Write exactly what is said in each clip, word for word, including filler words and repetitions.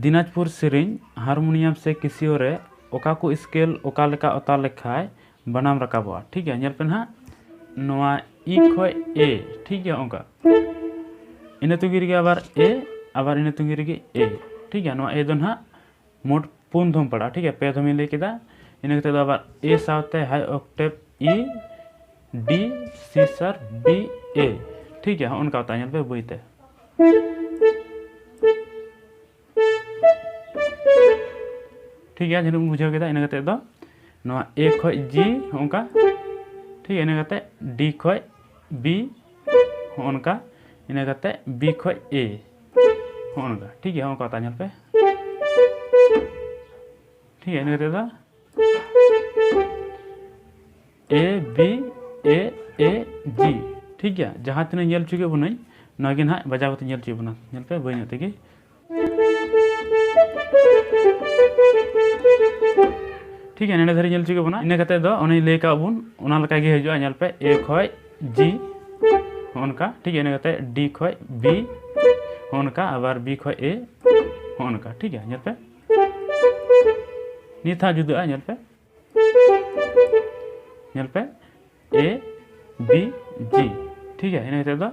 ᱫᱤᱱᱟᱡᱽᱯᱩᱨ ᱥᱮᱨᱮᱧ ᱦᱟᱨᱢᱳᱱᱤᱭᱟᱢ ᱥᱮ ᱠᱮᱥᱤᱭᱳ ᱨᱮ ᱚᱠᱟ ᱠᱚ ᱥᱠᱮᱞ ᱚᱠᱟ ᱞᱮᱠᱟ ᱚᱛᱟ ᱞᱮᱠᱷᱟᱡ ᱵᱟᱱᱟᱢ ᱨᱟᱠᱟᱵᱚᱜᱼᱟ? ᱴᱷᱤᱠ ᱜᱮᱭᱟ, ᱧᱮᱞ ᱯᱮ ᱱᱟᱦᱟᱜ, ᱱᱚᱣᱟ ᱤ ᱠᱷᱚᱡ ᱮ, ᱴᱷᱤᱠ ᱜᱮᱭᱟ, ᱚᱱᱠᱟ ᱤᱱᱟᱹ ᱛᱩᱜᱤ ᱨᱮᱜᱮ ᱟᱵᱟᱨ ᱮ, ᱟᱵᱟᱨ ᱤᱱᱟᱹ ᱛᱩᱜᱤ ᱨᱮᱜᱮ ᱮ, ᱴᱷᱤᱠ ᱜᱮᱭᱟ᱾ ᱱᱚᱣᱟ ᱮ ᱫᱚ ᱱᱟᱦᱟᱜ ᱢᱳᱴ ᱯᱩᱱ ᱫᱷᱚᱢ ᱯᱟᱲᱟᱜᱼᱟ, ᱴᱷᱤᱠ ᱜᱮᱭᱟ, ᱯᱮ ᱫᱷᱚᱢ ᱤᱧ ᱞᱟᱹᱭ ᱠᱮᱫᱟ᱾ ᱤᱱᱟᱹ ᱠᱟᱛᱮ ᱫᱚ ᱟᱵᱟᱨ ᱮ ᱥᱟᱶᱛᱮ ᱦᱟᱭ ᱚᱠᱴᱮᱵ ᱤ, ᱰᱤ, ᱥᱤ ᱥᱟᱨ, ᱵᱤ, ᱮ, ᱴᱷᱤᱠ ᱜᱮᱭᱟ, ᱦᱚᱸᱜᱼᱚ ᱱᱚᱝᱠᱟ ᱚᱛᱟ, ᱧᱮᱞ ᱯᱮ ᱵᱟᱹᱭ ᱛᱮ᱾ ᱴᱷᱤᱠ ᱜᱮᱭᱟ, ᱡᱟᱹᱱᱤᱡ ᱵᱚᱱ ᱵᱩᱡᱷᱟᱹᱣ ᱠᱮᱫᱟ᱾ ᱤᱱᱟᱹ ᱠᱟᱛᱮ ᱫᱚ ᱱᱚᱣᱟ ᱮ ᱠᱷᱚᱡ ᱡᱤ, ᱦᱚᱸᱜᱼᱚ ᱱᱚᱝᱠᱟ, ᱴᱷᱤᱠ ᱜᱮᱭᱟ᱾ ᱤᱱᱟᱹ ᱠᱟᱛᱮ ᱰᱤ ᱠᱷᱚᱡ ᱵᱤ, ᱦᱚᱸᱜᱼᱚ ᱱᱚᱝᱠᱟ᱾ ᱤᱱᱟᱹ ᱠᱟᱛᱮ ᱵᱤ ᱠᱷᱚᱡ ᱮ, ᱦᱚᱸᱜᱼᱚ ᱱᱚᱝᱠᱟ, ᱴᱷᱤᱠ ᱜᱮᱭᱟ᱾ ᱦᱚᱸᱜᱼᱚ ᱱᱚᱝᱠᱟ ᱚᱛᱟ, ᱧᱮᱞ ᱯᱮ, ᱴᱷᱤᱠ ᱜᱮᱭᱟ᱾ ᱤᱱᱟᱹ ᱠᱟᱛᱮ ᱫᱚ ᱮ, ᱵᱤ, ᱮ, ᱮ, ᱡᱤ, ᱴᱷᱤᱠ ᱜᱮᱭᱟ᱾ ᱡᱟᱦᱟᱸ ᱛᱤᱱᱟᱹᱜ ᱧᱮᱞ ᱦᱚᱪᱚ ᱠᱮᱫ ᱵᱚᱱᱟᱹᱧ, ᱱᱚᱣᱟ ᱜᱮ ᱱᱟᱦᱟᱜ ᱵᱟᱡᱟᱣ ᱠᱟᱛᱮ ᱧᱮᱞ ᱦᱚᱪᱚᱭᱮᱫ ᱵᱚᱱᱟ, ᱧᱮᱞ ᱯᱮ ᱵᱟᱹᱭ ᱧᱚᱜ ᱛᱮᱜᱮ᱾ ᱴᱷᱤᱠ ᱜᱮᱭᱟ, ᱱᱚᱰᱮ ᱫᱷᱟᱹᱨᱤᱡ ᱧᱮᱞ ᱦᱚᱪᱚ ᱠᱮᱫ ᱵᱚᱱᱟ᱾ ᱤᱱᱟᱹ ᱠᱟᱛᱮ ᱫᱚ ᱚᱱᱮᱧ ᱞᱟᱹᱭ ᱠᱟᱜ ᱵᱚᱱ, ᱚᱱᱟ ᱞᱮᱠᱟ ᱜᱮ ᱦᱤᱡᱩᱜᱼᱟ᱾ ᱧᱮᱞ ᱯᱮ, ᱮ ᱠᱷᱚᱡ ᱡᱤ, ᱦᱚᱸᱜᱼᱚ ᱱᱚᱝᱠᱟ, ᱴᱷᱤᱠ ᱜᱮᱭᱟ᱾ ᱤᱱᱟᱹ ᱠᱟᱛᱮ ᱰᱤ ᱠᱷᱚᱡ ᱵᱤ, ᱦᱚᱸᱜᱼᱚ ᱱᱚᱝᱠᱟ, ᱟᱵᱟᱨ ᱵᱤ ᱠᱷᱚᱡ ᱮ, ᱦᱚᱸᱜᱼᱚ ᱱᱚᱝᱠᱟ, ᱴᱷᱤᱠ ᱜᱮᱭᱟ᱾ ᱧᱮᱞ ᱯᱮ, ᱱᱤᱛ ᱦᱟᱸᱜ ᱡᱩᱫᱟᱹᱜᱼᱟ, ᱧᱮᱞ ᱯᱮ, ᱧᱮᱞ ᱯᱮ, ᱮ, ᱵᱤ, ᱡᱤ, ᱴᱷᱤᱠ ᱜᱮᱭᱟ᱾ ᱤᱱᱟᱹ ᱠᱟᱛᱮ ᱫᱚ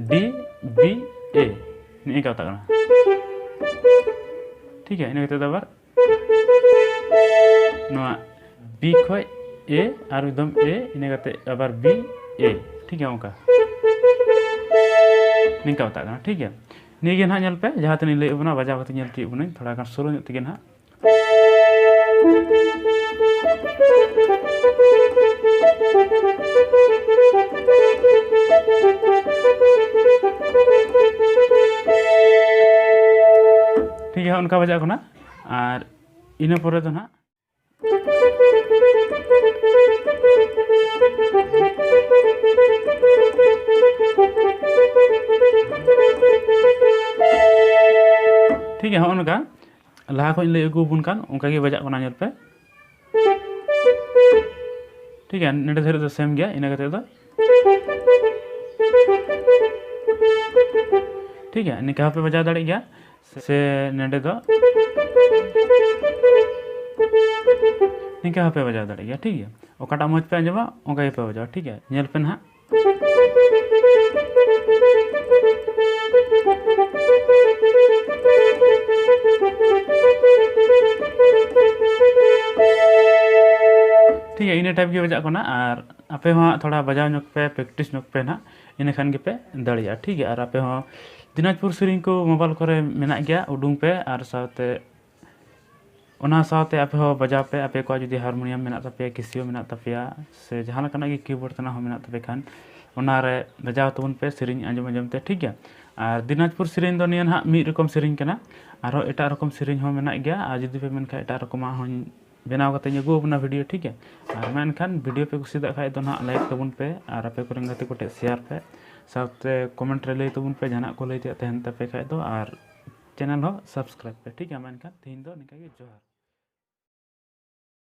ᱰᱤ, ᱵᱤ, ᱮ, ᱱᱤᱭᱟᱹ ᱠᱟᱛᱷᱟ ᱠᱟᱱᱟ, ᱴᱷᱤᱠ ᱜᱮᱭᱟ᱾ ᱤᱱᱟᱹ ᱠᱟᱛᱮ ᱫᱚ ᱟᱵᱟᱨ ᱱᱚᱣᱟ ᱵᱤ ᱠᱷᱚᱡ ᱮ, ᱟᱨ ᱢᱤᱫ ᱫᱚᱢ ᱮ, ᱤᱱᱟᱹ ᱠᱟᱛᱮ ᱟᱵᱟᱨ ᱵᱤ, ᱮ, ᱴᱷᱤᱠ ᱜᱮᱭᱟ, ᱚᱱᱠᱟ᱾ ᱱᱤᱝᱠᱟ ᱢᱮᱛᱟᱜ ᱠᱟᱱᱟ, ᱴᱷᱤᱠ ᱜᱮᱭᱟ᱾ ᱱᱤᱭᱟᱹ ᱜᱮ ᱱᱟᱦᱟᱜ ᱧᱮᱞ ᱯᱮ, ᱡᱟᱦᱟᱸ ᱛᱤᱱᱟᱹᱜ ᱤᱧ ᱞᱟᱹᱭ ᱟᱵᱚᱱᱟ, ᱵᱟᱡᱟᱣ ᱠᱟᱛᱮ ᱧᱮᱞ ᱦᱚᱪᱚᱭᱮᱫ ᱵᱚᱱᱟᱹᱧ, ᱛᱷᱚᱲᱟ ᱜᱟᱱ ᱥᱞᱳ ᱧᱚᱜ ᱛᱮᱜᱮ ᱱᱟᱦᱟᱜ᱾ ᱴᱷᱤᱠ ᱜᱮᱭᱟ, ᱚᱱᱠᱟ ᱵᱟᱡᱟᱜ ᱠᱟᱱᱟ᱾ ᱟᱨ ᱤᱱᱟᱹ ᱯᱚᱨᱮ ᱫᱚ ᱱᱟᱦᱟᱜ ᱴᱷᱤᱠ ᱜᱮᱭᱟ, ᱦᱚᱸᱜᱼᱚ ᱱᱚᱝᱠᱟ ᱞᱟᱦᱟ ᱠᱷᱚᱱ ᱤᱧ ᱞᱟᱹᱭ ᱟᱹᱜᱩ ᱟᱵᱚᱱ ᱠᱟᱱ, ᱚᱱᱠᱟ ᱜᱮ ᱵᱟᱡᱟᱜ ᱠᱟᱱᱟ, ᱧᱮᱞ ᱯᱮ᱾ ᱴᱷᱤᱠ ᱜᱮᱭᱟ, ᱱᱚᱰᱮ ᱫᱷᱟᱹᱨᱤᱡ ᱫᱚ ᱥᱮᱢ ᱜᱮᱭᱟ, ᱤᱱᱟᱹ ᱠᱟᱛᱮ ᱫᱚ ᱴᱷᱤᱠ ᱜᱮᱭᱟ, ᱱᱤᱝᱠᱟ ᱦᱚᱸᱯᱮ ᱵᱟᱡᱟᱣ ᱫᱟᱲᱮᱭᱟᱜ ᱜᱮᱭᱟ᱾ ᱥᱮ ᱱᱚᱸᱰᱮ ᱫᱚ ᱱᱤᱝᱠᱟ ᱦᱚᱸᱯᱮ ᱵᱟᱡᱟᱣ ᱫᱟᱲᱮᱭᱟᱜ ᱜᱮᱭᱟ, ᱴᱷᱤᱠ ᱜᱮᱭᱟ᱾ ᱚᱠᱟᱴᱟᱜ ᱢᱚᱡᱽ ᱯᱮ ᱟᱸᱡᱚᱢᱟ, ᱚᱱᱠᱟ ᱜᱮᱯᱮ ᱵᱟᱡᱟᱣᱟ, ᱴᱷᱤᱠ ᱜᱮᱭᱟ᱾ ᱧᱮᱞ ᱯᱮ ᱱᱟᱦᱟᱜ᱾ ᱴᱷᱤᱠ ᱜᱮᱭᱟ, ᱤᱱᱟᱹ type ᱜᱮ ᱵᱟᱡᱟᱜ ᱠᱟᱱᱟ᱾ ᱟᱨ ᱟᱯᱮ ᱦᱚᱸ ᱦᱟᱸᱜ ᱛᱷᱚᱲᱟ ᱵᱟᱡᱟᱣ ᱧᱚᱜ ᱯᱮ, practice ᱧᱚᱜ ᱯᱮ ᱱᱟᱦᱟᱜ, ᱤᱱᱟᱹ ᱠᱷᱟᱱ ᱜᱮᱯᱮ ᱫᱟᱲᱮᱭᱟᱜᱼᱟ, ᱴᱷᱤᱠ ᱜᱮᱭᱟ᱾ ᱟᱨ ᱟᱯᱮ ᱦᱚᱸ ᱫᱤᱱᱟᱡᱽᱯᱩᱨ ᱥᱮᱨᱮᱧ ᱠᱚ mobile ᱠᱚᱨᱮ ᱢᱮᱱᱟᱜ ᱜᱮᱭᱟ, ᱩᱰᱩᱝ ᱯᱮ᱾ ᱟᱨ ᱥᱟᱶᱛᱮ, ᱚᱱᱟ ᱥᱟᱶᱛᱮ ᱟᱯᱮ ᱦᱚᱸ ᱵᱟᱡᱟᱣ ᱯᱮ, ᱟᱯᱮ ᱠᱚᱣᱟᱜ ᱡᱩᱫᱤ ᱦᱟᱨᱢᱳᱱᱤᱭᱟᱢ ᱢᱮᱱᱟᱜ ᱛᱟᱯᱮᱭᱟ, ᱠᱮᱥᱤᱭᱳ ᱢᱮᱱᱟᱜ ᱛᱟᱯᱮᱭᱟ, ᱥᱮ ᱡᱟᱦᱟᱸ ᱞᱮᱠᱟᱱᱟᱜ ᱜᱮ keyboard ᱛᱟᱱᱟᱜ ᱦᱚᱸ ᱢᱮᱱᱟᱜ ᱛᱟᱯᱮ ᱠᱷᱟᱱ, ᱚᱱᱟᱨᱮ ᱵᱟᱡᱟᱣ ᱛᱟᱵᱚᱱ ᱯᱮ ᱥᱮᱨᱮᱧ ᱟᱸᱡᱚᱢ ᱟᱸᱡᱚᱢ ᱛᱮ, ᱴᱷᱤᱠ ᱜᱮᱭᱟ᱾ ᱟᱨ ᱫᱤᱱᱟᱡᱽᱯᱩᱨ ᱥᱮᱨᱮᱧ ᱫᱚ ᱱᱤᱭᱟᱹ ᱱᱟᱦᱟᱜ ᱢᱤᱫ ᱨᱚᱠᱚᱢ ᱥᱮᱨᱮᱧ ᱠᱟᱱᱟ, ᱟᱨᱦᱚᱸ ᱮᱴᱟᱜ ᱨᱚᱠᱚᱢ ᱥᱮᱨᱮᱧ ᱦᱚᱸ ᱢᱮᱱᱟᱜ ᱜᱮᱭᱟ᱾ ᱟᱨ ᱡᱩᱫᱤ ᱯᱮ ᱢᱮᱱ ᱠᱷᱟᱱ, ᱮᱴᱟᱜ ᱨᱚᱠᱚᱢᱟᱜ ᱦᱚᱸᱧ ᱵᱮᱱᱟᱣ ᱠᱟᱛᱮᱧ ᱟᱹᱜᱩ ᱟᱵᱚᱱᱟ video, ᱴᱷᱤᱠ ᱜᱮᱭᱟ᱾ ᱟᱨ ᱢᱮᱱᱠᱷᱟᱱ video ᱯᱮ ᱠᱩᱥᱤᱭᱟᱜ ᱠᱷᱟᱡ ᱫᱚ ᱱᱟᱦᱟᱜ like ᱛᱟᱵᱚᱱ ᱯᱮ, ᱟᱨ ᱟᱯᱮ ᱠᱚᱨᱮᱱ ᱜᱟᱛᱮ ᱠᱚᱴᱷᱮᱡ share ᱯᱮ, ᱥᱟᱶᱛᱮ comment ᱨᱮ ᱞᱟᱹᱭ ᱛᱟᱵᱚᱱ ᱯᱮ ᱡᱟᱦᱟᱱᱟᱜ ᱠᱚ ᱞᱟᱹᱭ ᱛᱮᱭᱟᱜ ᱛᱟᱦᱮᱱ ᱛᱟᱯᱮ ᱠᱷᱟᱡ ᱫᱚ, ᱟᱨ channel ᱦᱚᱸ subscribe ᱯᱮ, ᱴᱷᱤᱠ ᱜᱮᱭᱟ᱾ ᱢᱮᱱᱠᱷᱟᱱ ᱛᱮᱦᱮᱧ ᱫᱚ ᱱᱤᱝᱠᱟ ᱜᱮ, ᱡᱚᱦᱟᱨ᱾